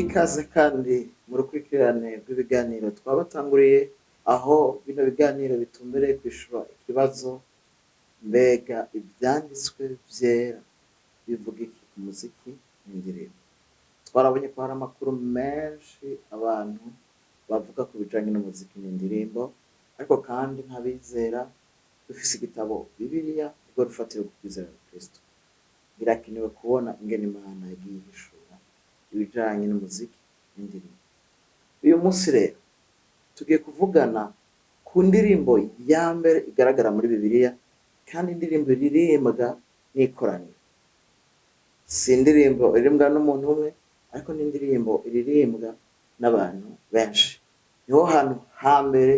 Ikaze kandi mu rukurikirane rw'ibiganiro twabatanguriye, aho bino biganiro bitumbereye kwishura ikibazo: mbega ivyanditswe vyera bivuga iki ku muziki n'indirimbo? Twarabonye ko hari amakuru menshi abantu bavuga ku bijanye n'umuziki n'indirimbo, ariko kandi nk'abizera dufise igitabo Bibiliya, urwo rufatiro rwo kwizera Kristo. Birakenewe kubona ingene Imana yagiye ihishura ibijanye n'umuziki n'indirimbo. Uyu munsi rero tugiye kuvugana ku ndirimbo ya mbere igaragara muri Bibiliya, kandi indirimbo iririmbwa n'ikoraniro. Si indirimbo iririmbwa n'umuntu umwe, ariko ni indirimbo iririmbwa n'abantu benshi. Niho hantu hambere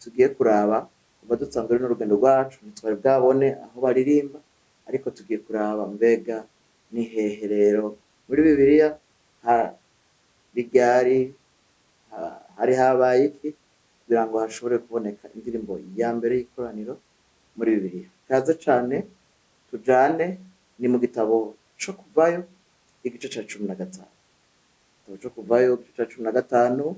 tugiye kuraba kuva dutanzwe n'urugendo rwacu. Ntitwari bwabone aho baririmba, ariko tugiye kuraba mbega ni hehe rero muri Bibiliya, ryari hari habaye iki kugira ngo hashobore kuboneka indirimbo ya mbere y'ikoraniro muri Bibiliya. Kaze cane tujane, ni mu gitabo co Kuvayo, igice ca 15. Igitabo co Kuvayo, igice ca 15,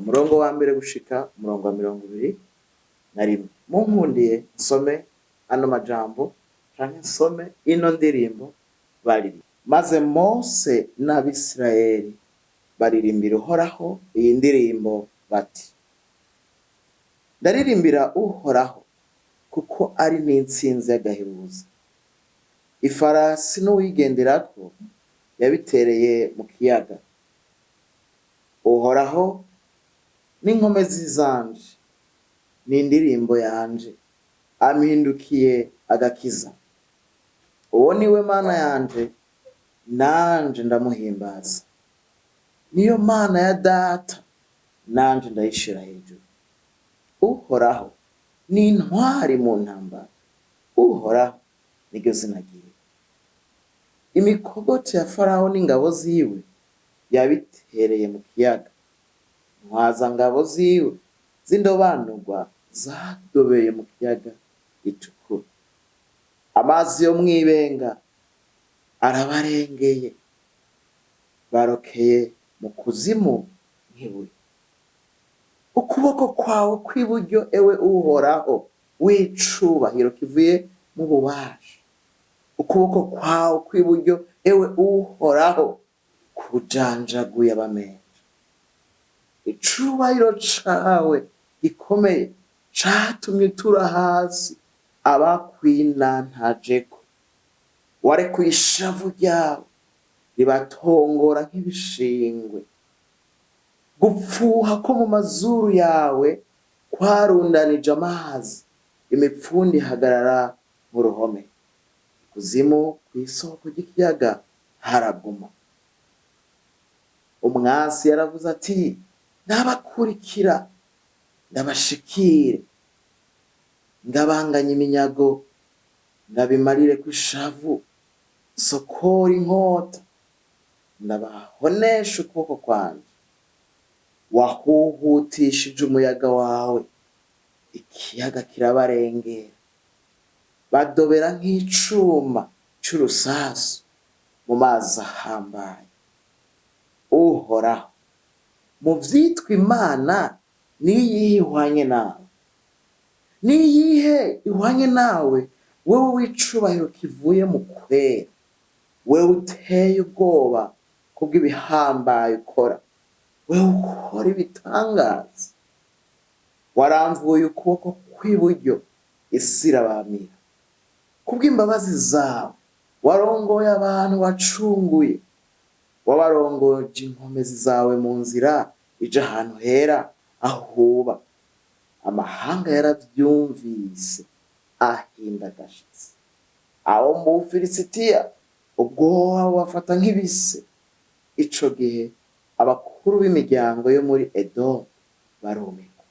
umurongo wa mbere gushika umurongo wa 21. Munkundiye nsome ano majambo canke nsome ino ndirimbo baririmba. Maze Mose n'Abisirayeli baririmbira Uhoraho iyi ndirimbo bati: "Ndaririmbira Uhoraho kuko ari n'intsinzi y'agahebuzo. Ifarasi n'uwigenderako yabitereye mu kiyaga. Uhoraho n'inkomezi zanje n'indirimbo yanje, ampindukiye agakiza. Uwo niwe Mana yanje, nanje ndamuhimbaza, niyo Mana ya data, nanje ndayishira hejuru. Uhoraho ni intwari mu ntambara, Uhoraho niryo zina ryiwe. Imikogote ya Farawo n'ingabo ziwe yabitereye mu kiyaga. Intwazangabo ziwe z'indobanurwa zadobeye mu kiyaga gitukura. Amazi yo mw'ibenga arabarengeye, barokeye mu kuzimu nk'ibuye. Ukuboko kwawe kw'iburyo, ewe Uhoraho, w'icubahiro kivuye mu bubasha, ukuboko kwawe kw'iburyo, ewe Uhoraho, kujanjaguye abamenja. Icubahiro cawe gikomeye catumye utura hasi abakwinantajeko. Warekuye ishavu ryawe ribatongora nk'ibishingwe. Gupfuha ko mu mazuru yawe kwarundanije amazi, imipfundi ihagarara mu ruhome. Kuzimu kw'isoko ry'ikiyaga haraguma. Umwansi yaravuze ati: 'Ndabakurikira, ndabashikire, ngabanganye iminyago, ndabimarire kw'ishavu, sokora inkota, ndabahonesha ukuboko kwanje.' Wahuhutishije umuyaga wawe, ikiyaga kirabarengera, badobera nk'icuma c'urusasu mu mazi ahambaye. Uhoraho, mu vyitwa imana niyihe ihwanye nawe? Niyihe ihwanye nawe, wewe w'icubahiro kivuye mu kwera, wewe uteye ubwoba kubw'ibihambaye ukora, wewe ukora ibitangaza? Waramvuye ukuboko kw'iburyo, isi irabamira. Kubw'imbabazi zawe warongoye abantu wacunguye, wabarongoje inkomezi zawe mu nzira ija ahantu hera ahuba. Amahanga yaravyumvise ahinda agashitsi, abo mu Bufilisitiya ubwoba bubafata nk'ibise. Ico gihe abakuru b'imiryango yo muri Edomu barumirwa,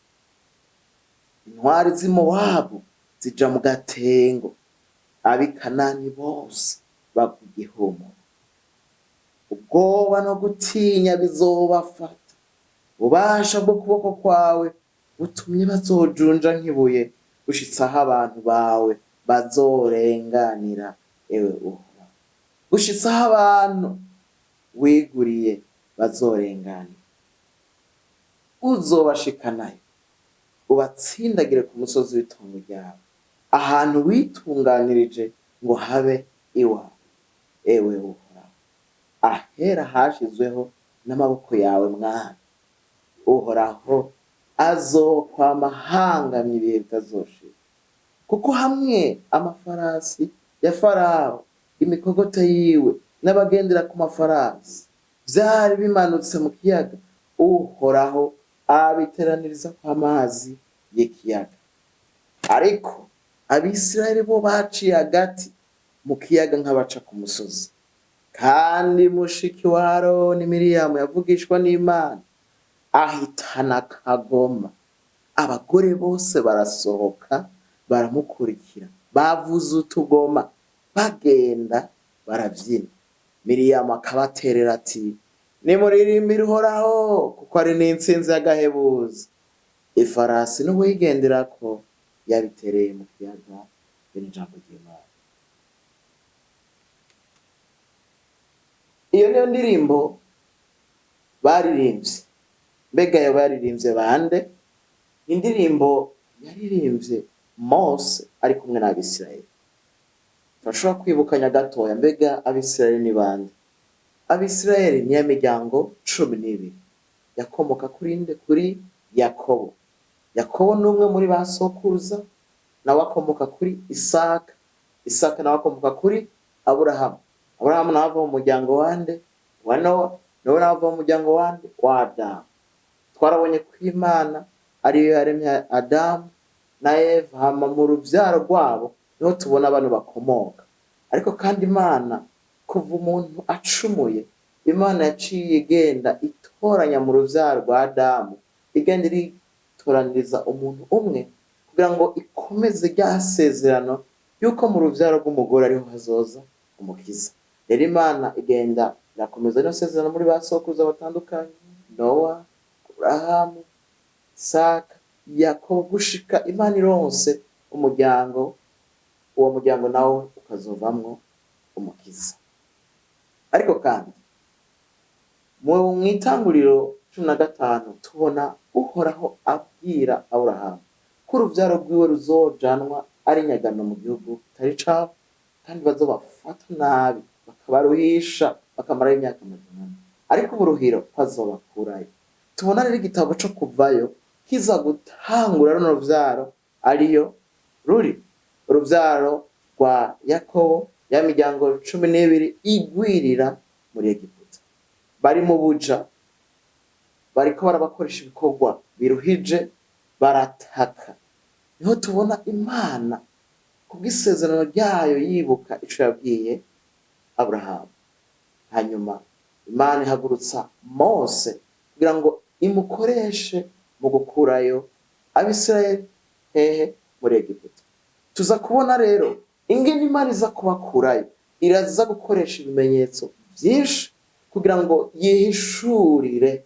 intwari z'i Mowabu zija mu gatengo, ab'i Kanani bose bagwa igihumura. Ubwoba no gutinya bizobafata, ububasha bw'ukuboko kwawe butumye bazojunja nk'ibuye, gushitsa aho abantu bawe bazorenganira, ewe Uhoraho, gushitsa aho abantu wiguriye. bazorengana. Uzobashikanayo, ubatsindagire ku musozi w'itongo ryawe, ahantu witunganirije ngo habe iwawe, ewe Uhoraho, ahera hashizweho n'amaboko yawe, Mwami. Uhoraho azokwama ahangamye ibihe bitazoshira, kuko hamwe amafarasi ya Farawo, imikogote yiwe n'abagendera ku mafarasi vyari bimanutse mu kiyaga, Uhoraho abiteraniriza kw'amazi y'ikiyaga. Ariko Abisirayeli bo baciye hagati mu kiyaga nk'abaca ku musozi. Kandi mushiki wa Aroni Miriyamu yavugishwa n'Imana, ahitana akagoma, abagore bose barasohoka baramukurikira, bavuza utugoma, bagenda baravyina. Miriyamu akabaterera ati: "Nimuririmbire Uhoraho, kuko ari n'intsinzi y'agahebuzo. Ifarasi n'uwigenderako yabitereye mu kiyaga." Iryo ni ijambo ry'Imana. Iyo niyo ndirimbo baririmbye. Mbega yo baririmbye bande? Indirimbo yaririmbye Mose ari kumwe n'Abisirayeli. Turashobora kwibukanya gatoya, mbega Abisirayeli ni bande? Abisirayeli niyo miryango 12 yakomoka kuri nde? Kuri Yakobo. Yakobo ni umwe muri ba sokuruza, nawe akomoka kuri Isaka. Isaka nawe akomoka kuri Aburahamu. Aburahamu nawe ava mu muryango wande? Wa Nowa. Nowa nawe ava mu muryango wande? Wa Adamu. Twarabonye ko Imana ariyo yaremye Adamu na Eva, hama mu ruvyaro rwabo niho tubona bano bakomoka. Ariko kandi Imana, kuva umuntu acumuye, Imana yaciye igenda itoranya mu ruvyaro rwa Adamu, igenda iritoraniriza umuntu umwe kugira ngo ikomeze rya sezerano yuko mu ruvyaro rw'umugore ariho hazoza umukiza. Rero Imana igenda irakomeza rino sezerano muri ba sokuruza batandukanye, Nowa, Aburahamu, Isaka, Yakobo, gushika Imana ironse umuryango, uwo muryango nawo ukazovamwo umukiza. Ariko kandi mu itanguriro 15 tubona Uhoraho abwira Aburahamu ko uruvyaro rwiwe ruzojanwa ari nyagano mu gihugu kitari cabo, kandi bazobafata nabi, bakabaruhisha, bakamarayo imyaka 400, ariko uburuhiro ko azobakurayo. Tubona rero igitabo co kuvayo kiza gutangura runo ruvyaro, ariyo ruri uruvyaro rwa Yakobo, ya miryango 12 igwirira muri Egiputa. Bari mu buja, bariko barabakoresha ibikorwa biruhije, barataka. Niho tubona Imana kubw'isezerano ryayo yibuka ico yabwiye Aburahamu. Hanyuma Imana ihagurutsa Mose kugira ngo imukoreshe mu gukurayo Abisirayeli hehe? Muri Egiputa. Tuza kubona rero ingene Imana iza kubakurayo, iraza gukoresha ibimenyetso vyinshi kugira ngo yihishurire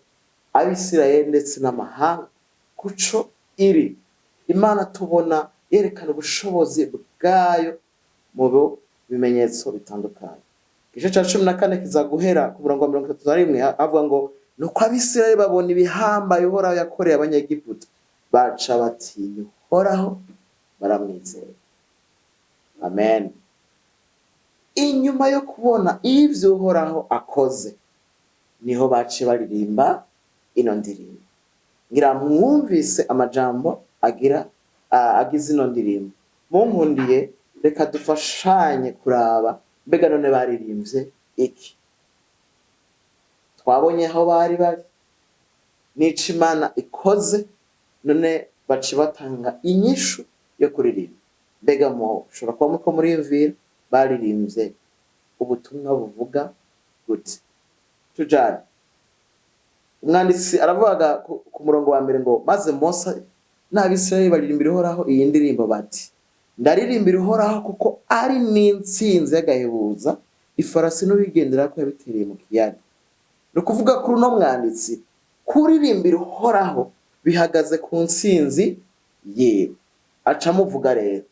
Abisirayeli ndetse n'amahanga kuco iri. Imana tubona yerekana ubushobozi bwayo mu bimenyetso bitandukanye. Igice ca 14 kiza guhera ku murongo wa 31, avuga ngo: "Nuko Abisirayeli babona ibihambaye Uhoraho yakoreye Abanyegiputa, baca batinya Uhoraho, baramwizera." Amen. Inyuma yo kubona ivyo Uhoraho akoze, niho baciye baririmba ino ndirimbo. Ngira mwumvise amajambo agira agize ino ndirimbo. Munkundiye, reka dufashanye kuraba mbega none baririmbye iki. Twabonye aho bari bari n'ico Imana ikoze, none baci batanga inyishu yo kuririmba. Mbega mushobora kuba muriko muriyumvira baririmbye ubutumwa buvuga gute? Tujane. Umwanditsi aravuga ku murongo wa mbere ngo: "Maze Mose n'Abisirayeli baririmbira Uhoraho iyi ndirimbo bati: Ndaririmbira Uhoraho kuko ari n'intsinzi y'agahebuza, ifarasi n'uwigendera ko yabitereye mu kiyaga." Ni ukuvuga kuri uno mwanditsi, kuririmbira Uhoraho bihagaze ku ntsinzi yiwe. Aca amuvuga rero: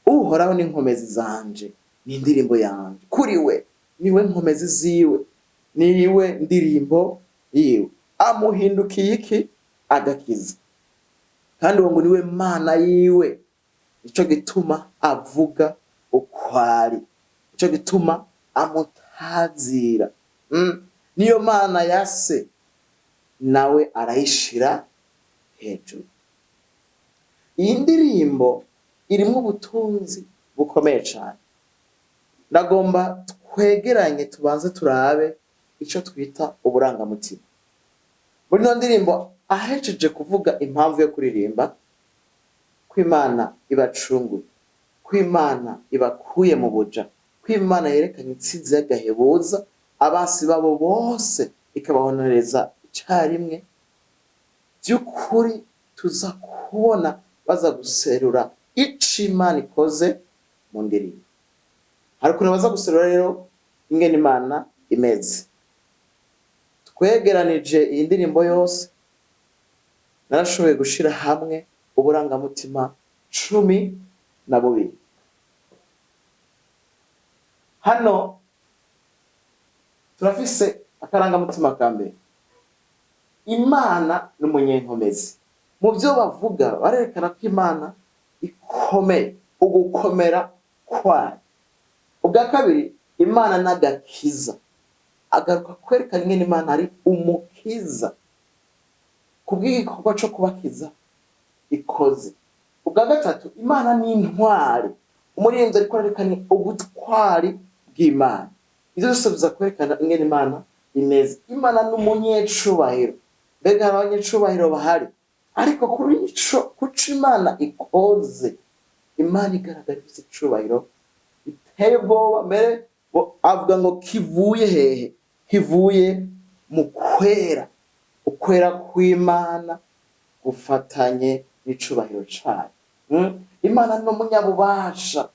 "Uhoraho ni inkomezi zanje, ni indirimbo yanje." Kuri we niwe nkomezi ziwe, niwe ndirimbo Yiwe amuhindukiye iki? Agakiza. Kandi uwo ngo niwe Mana yiwe. Nico gituma avuga ukwari, nico gituma amutazira. Niyo Mana ya se, nawe arayishira hejuru. Iyi ndirimbo irimwo ubutunzi bukomeye cane. Ndagomba twegeranye, tubanze turabe ico twita uburangamutima muri ino ndirimbo. Ahejeje kuvuga impamvu yo kuririmba, ko Imana ibacunguye, ko Imana ibakuye mu buja, ko Imana yerekanye intsinzi y'agahebuza, abansi babo bose ikabahonoreza icarimwe. By'ukuri tuza kubona baza guserura ico Imana ikoze mu ndirimbo. Hari ukuntu baza guserura rero ingene Imana imeze. Twegeranije iyi ndirimbo yose, narashoboye gushira hamwe uburangamutima 12. Hano turafise akarangamutima ka mbere: Imana n'umunyenkomezi. Mu byo bavuga barerekana ko Imana ikomeye, ugukomera kwayo. Ubwa kabiri, Imana n'agakiza. Agaruka kwerekana ingene Imana ari umukiza kubw'igikorwa co kubakiza ikoze. Ubwa gatatu, Imana ni intwari. Umuririmbyi ariko arerekana ubutwari bw'Imana. Ivyo byose biza kwerekana ingene Imana imeze. Imana n'umunyecubahiro. Mbega hari abanyecubahiro bahari? Ariko kuri ico kuco Imana ikoze, Imana igaragara ifise icubahiro biteye ubwoba. Mbere avuga ngo kivuye hehe? Kivuye mu kwera. Ukwera kw'Imana gufatanye n'icubahiro cayo. Imana ni umunyabubasha.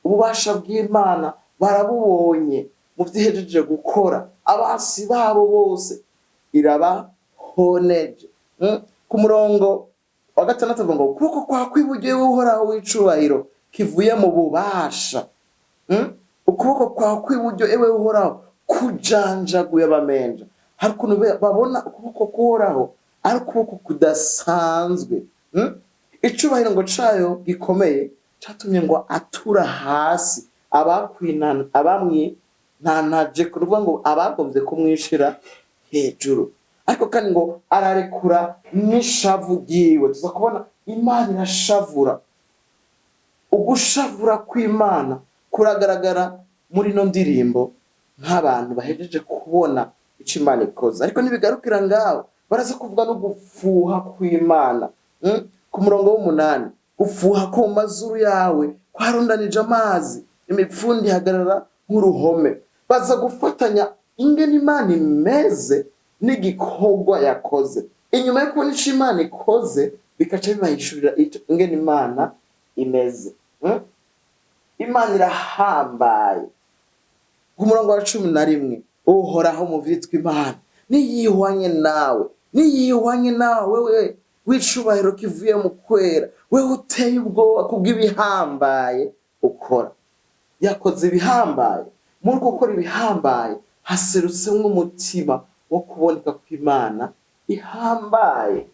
Ububasha bw'Imana barabubonye mu vyo ihejeje gukora. Abasi babo bose irabahoneje. Ku murongo wa gatandatu avuga ngo ukuboko kwawe kw'iburyo, Uhoraho w'icubahiro, kivuye mu bubasha. Ukuboko kwawe kw'iburyo, ewe Uhoraho, kujanjaguye abamenja. Hari ukuntu babona ukuboko k'Uhoraho ari ukuboko kudasanzwe. Icubahiro ngo cayo gikomeye catumye ngo atura hasi abamwinanaje, kuvuga ngo abagomvye kumwishira hejuru. Ariko kandi ngo ararekura n'ishavu ryiwe. Tuza kubona Imana irashavura. Ugushavura kw'Imana kuragaragara muri ino ndirimbo, nk'abantu bahejeje kubona ico Imana ikoze. Ariko ntibigarukira ngaho, baraza kuvuga no gufuha kw'Imana. Ku murongo w'umunani: gufuha ko mu mazuru yawe kwarundanije amazi, imipfundi ihagarara nk'uruhome. Baza gufatanya ingene Imana imeze n'igikorwa yakoze. Inyuma yo kubona ico Imana ikoze, bikaca bibahishurira ingene Imana imeze. Imana irahambaye. Ku murongo wa 11: Uhoraho, mu vyitwa Imana niyihwanye nawe, niyihwanye nawe, wewe w'icubahiro kivuye mu kwera, wewe uteye ubwoba kubw'ibihambaye ukora. Yakoze ibihambaye. Muri uko gukora ibihambaye haserutsemwo umutima wo kuboneka kw'Imana ihambaye.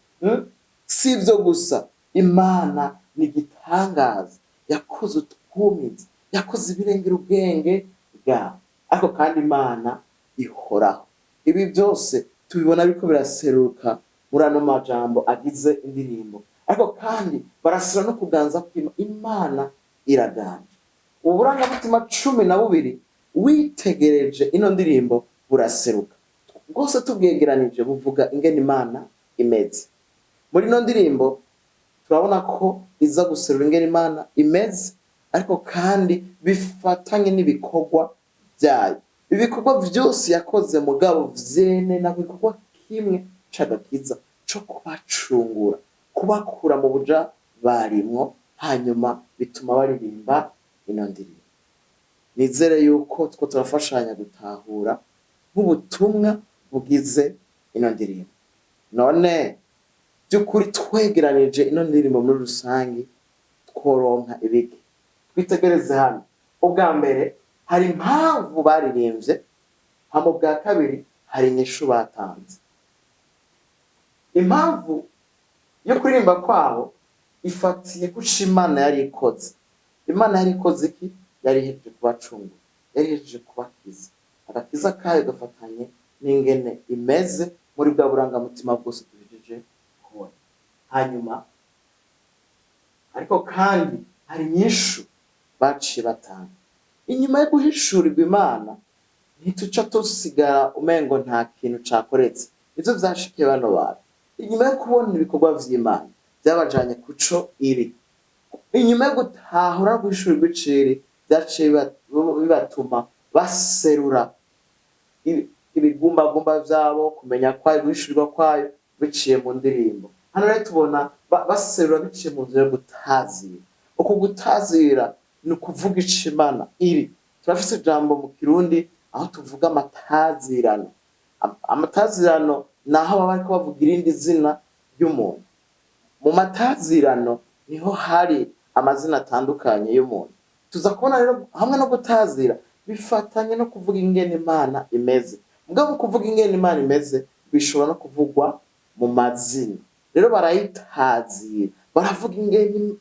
Si ibyo gusa, Imana ni igitangaza. Yakoze utwumizi, yakoze ibirengera ubwenge bwawe. Ariko kandi Imana ihoraho. Ibi byose tubibona biriko biraseruka muri ano majambo agize indirimbo. Ariko kandi barasira no kuganza kw'Imana. Imana iraganje. Uburangamutima 12, witegereje ino ndirimbo, buraseruka bwose. Tubwegeranije, buvuga ingene Imana imeze. Muri ino ndirimbo turabona ko iza guserura ingene Imana imeze, ariko kandi bifatanye n'ibikorwa byayo. Ibikorwa vyose yakoze, mugabo vyene na gikorwa kimwe c'agakiza co kubacungura, kubakura mu buja barimwo, hanyuma bituma baririmba ino ndirimbo. Nizere yuko two turafashanya gutahura nk'ubutumwa bugize ino ndirimbo. None by'ukuri twegeranije ino ndirimbo muri rusange, tworonka ibiki? Twitegereze hano: ubwa mbere, hari impamvu baririmbye. Hama ubwa kabiri, Hari inyishu batanze. Impamvu yo kuririmba kwabo ifatiye kuco Imana yari ikoze. Imana yari ikoze iki? Yari ihejeje kubacungura, yari ihejeje kubakiza. Agakiza kayo gafatanye n'ingene imeze muri bwa burangamutima bwose duhejeje kubona. Hanyuma ariko kandi hari inyishu baciye batanga inyuma yo guhishurirwa Imana. Ntituca tusigara umengo nta kintu cakoretse. Nivyo vyashikiye bano bantu. Inyuma yo kubona ibikorwa vy'Imana, byabajanye kuco iri. Inyuma yo gutahura no guhishurirwa iciri, vyaciye bibatuma baserura ibigumbagumba vyabo, kumenya kwayo, guhishurirwa kwayo biciye mu ndirimbo. Hano rero tubona baserura biciye mu nzira yo gutazira. Uku gutazira ni ukuvuga ico Imana iri. Turafise ijambo mu Kirundi aho tuvuga amatazirano. Amatazirano ni aho baba bariko bavuga irindi zina ry'umuntu. Mu matazirano niho hari amazina atandukanye y'umuntu. Tuza kubona rero hamwe no gutazira bifatanye no kuvuga ingene Imana imeze. Mugabo mu kuvuga ingene Imana imeze bishobora no kuvugwa mu mazina. Rero barayitazira, baravuga ingene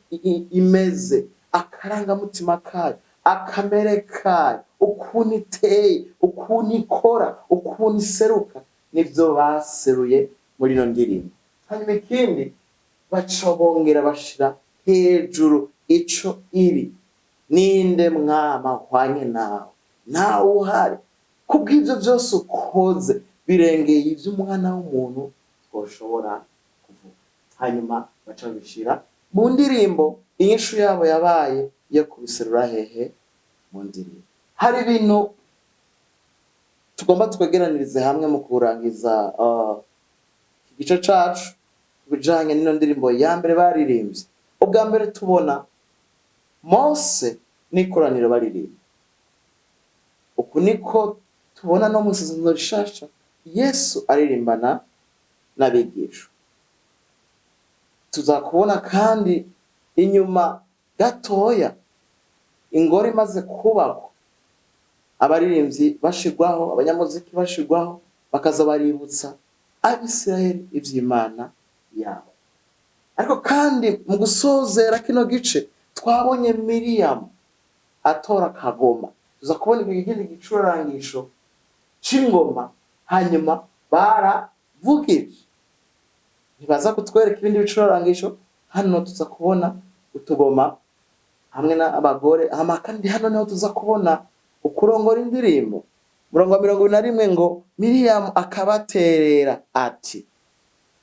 imeze, akarangamutima kayo, akamere kayo, ukuntu iteye, ukuntu ikora, ukuntu iseruka. Nivyo baseruye muri ino ndirimbo. Hanyuma ikindi, baca bongera bashira hejuru ico iri. Ninde mwama ahwanye nawe? Ntawe uhari. Kubw'ivyo vyose ukoze birengeye ivy'umwana w'umuntu twoshobora kuvuga. Hanyuma baca babishira mu ndirimbo. Inyishu yabo yabaye iyo kubiserura hehe? Mu ndirimbo. Hari ibintu tugomba twegeranirize hamwe mu kurangiza iki gice cacu ku bijanye n'ino ndirimbo ya mbere baririmbye. Ubwa mbere tubona Mose n'ikoraniro baririmba. Uku niko tubona no mu Isezerano Rishasha Yesu aririmbana n'abigishwa. Tuzakubona kandi inyuma gatoya, ingoro imaze kubakwa, abaririmbyi bashirwaho, abanyamuziki bashirwaho, bakaza baributsa Abisirayeli ivy'Imana yabo. Ariko kandi mu gusozera kino gice twabonye Miriyamu atora akagoma. Tuza kubona ikindi gicurangisho c'ingoma. Hanyuma baravugije. Ntibaza kutwereka ibindi bicurangisho. Hano tuza kubona utugoma hamwe n'abagore. Hama kandi hano niho tuza kubona ukurongora indirimbo. Murongo wa 21 ngo: "Miriyamu akabaterera ati."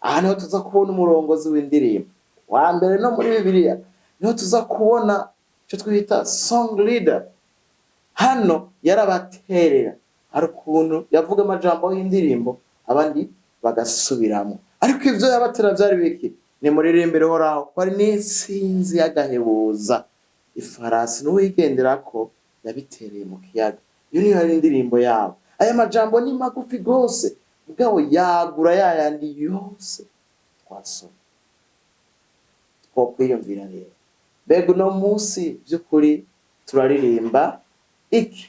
Aha niho tuza kubona umurongozi w'indirimbo wa mbere no muri Bibiliya. Niho tuza kubona icyo twita song leader. Hano yarabaterera. Hari ukuntu yavuga amajambo y'indirimbo, abandi bagasubiramo. Ariko ivyo yabatera vyari biki? "Nimuririmbire Uhoraho, ko ari n'intsinzi y'agahebuza. Ifarasi n'uwigenderako yabitereye mu kiyaga." Iyo niyo yari indirimbo yabo. Aya majambo ni magufi gose, mugabo yagura yayandi yose twasoma. Twokwiyumvira rero: mbega uno munsi by'ukuri turaririmba iki?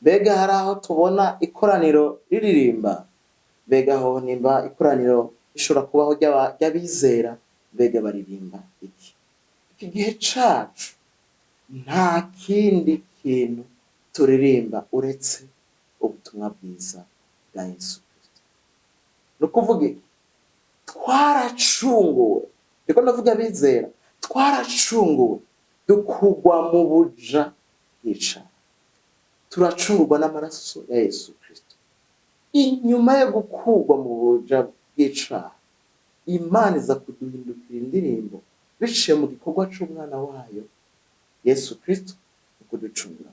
Mbega hari aho tubona ikoraniro riririmba? Mbega aho nimba ikoraniro rishobora kubaho ry'abizera, mbega baririmba iki? Iki gihe cacu nta kindi kintu turirimba uretse ubutumwa bwiza bwa Yesu Kristo. Ni ukuvuga iki? Twaracunguwe, ndiko ndavuga abizera, twaracunguwe dukugwa mu buja bw'icaha, turacungurwa n'amaraso ya Yesu Kristo. Inyuma yo gukurwa mu buja bw'icaha, Imana iza kuduhindukira indirimbo biciye mu gikorwa c'umwana wayo Yesu Kristo mu kuducungura.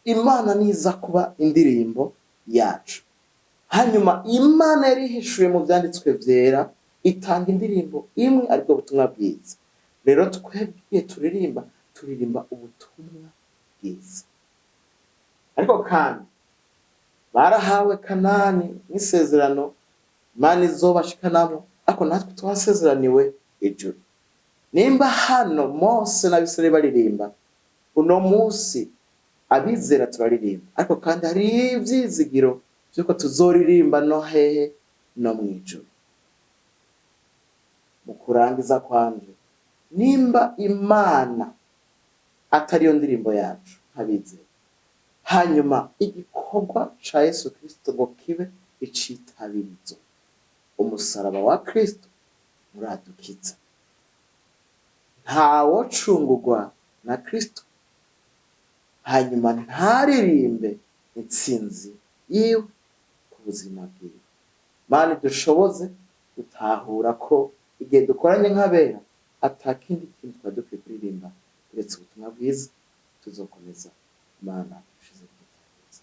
Imana niza kuba indirimbo yacu. Hanyuma Imana yari ihishuye mu vyanditswe vyera, itanga indirimbo imwe, aribwo butumwa bwiza. Rero twebwe turirimba, turirimba ubutumwa bwiza. Ariko kandi barahawe Kanani nk'isezerano Imana izobashikanamwo, ariko natwe twasezeraniwe ijuru. Nimba hano Mose n'Abisirayeli baririmba, uno munsi abizera turaririmba. Ariko kandi hari ivyizigiro. Vy'uko tuzoririmba no hehe? No mw'ijuru. Mu kurangiza kwanje, nimba Imana atariyo ndirimbo yacu nk'abizera, hanyuma igikorwa ca Yesu Kristo ngo kibe icitabirizo, umusaraba wa Kristo uradukiza, ntawocungurwa na Kristo hanyuma ntaririmbe intsinzi yiwe ku buzima bwiwe. Mana, dushoboze gutahura ko igihe dukoranye nk'abera atakindi kintu twari dukwiye kuririmba uretse ubutumwa bwiza. Tuzokomeza. Imana ushize kudutahiriza.